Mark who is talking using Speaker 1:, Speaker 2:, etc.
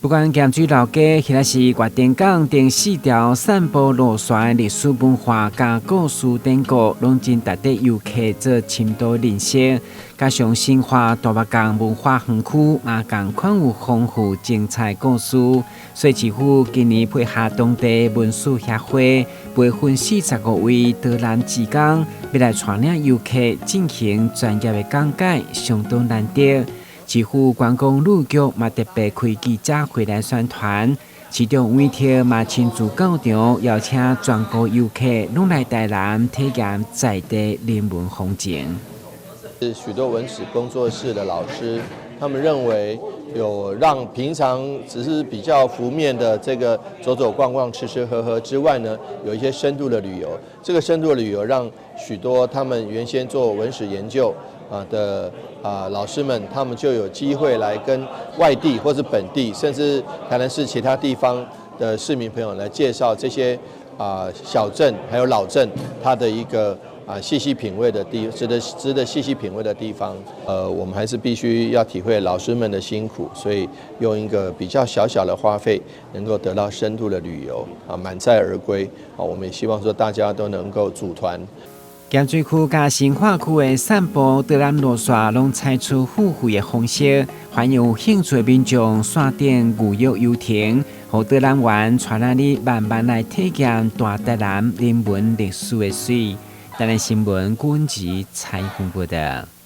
Speaker 1: 不管鹹水老街，抑是月田港等四條散步路線的歷史文化佮故事典故，攏真值得遊客做深度認識。加上新化大目港文化園區嘛仝款有豐富精彩故事，所以市府今年配合當地文史協會，培訓45位導覽志工，欲來帶領遊客進行專業的講解，相當難得。市府觀光旅局嘛特別開記者會來宣傳，市長委託嘛親自到場，邀請全國遊客攏來台南體驗在地人文風情。
Speaker 2: 是許多文史工作室的老師，他們認為有讓平常只是比較浮面的這個走走逛逛、吃吃喝喝之外呢，有一些深度的旅遊。這個深度的旅遊讓許多他們原先做文史研究的老師們，他們就有機會來跟外地或是本地，甚至台南市其他地方的市民朋友來介紹這些小鎮還有老鎮它的一個細細品味的地，值得細細品味的地方。我們還是必須要體會老師們的辛苦，所以用一個比較小小的花費，能夠得到深度的旅遊滿載而歸。我們也希望說大家都能夠組團。
Speaker 1: 鹹水區佮新化區的散步導覽路線，攏採取付費的方式，歡迎有興趣的民眾線頂預約遊程，予導覽員帶領你慢慢來體驗大台南人文歷史的水。台南新聞郭文吉採訪報導。